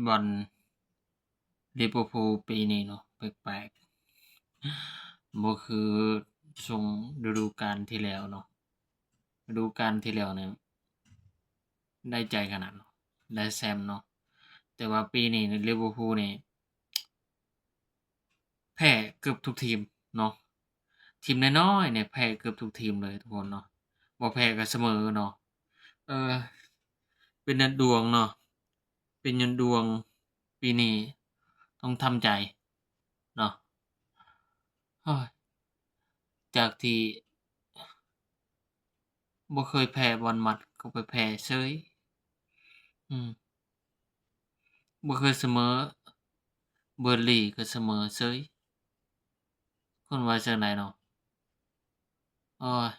ບ່ອນລິເວີພູປີນີ້ເນາະ ແປກໆ ບໍ່ຄືຊ່ວງລະດູການທີ່ແລ້ວເນາະ. ລະດູການທີ່ແລ້ວນີ້ໄດ້ໃຈຂະໜາດເນາະ ໄດ້ແຊມເນາະ, ແຕ່ວ່າປີນີ້ນີ້ລິເວີພູນີ້ ແພ້ເກືອບທຸກທີມເນາະ. ທີມນ້ອຍໆນີ້ແພ້ເກືອບທຸກທີມເລີຍທຸກຄົນເນາະ, ບໍ່ແພ້ກໍສະເໝີເນາະ. ເອີ ເປັນຍອດດວງເນາະ, ເປັນຍອດດວງປີນີ້ຕ້ອງທຳໃຈເນາະ. ໂອ້ຍ ຈາກທີ່ບໍ່ເຄີຍແພ້ບອນມັດກໍໄປແພ້ເສີຍ. ອືມ ບໍ່ເຄີຍສະເໝີ ເບີນລີກໍສະເໝີເສີຍ. ຄົນວ່າຈັ່ງໃດເນາະ? ໂອ້ຍ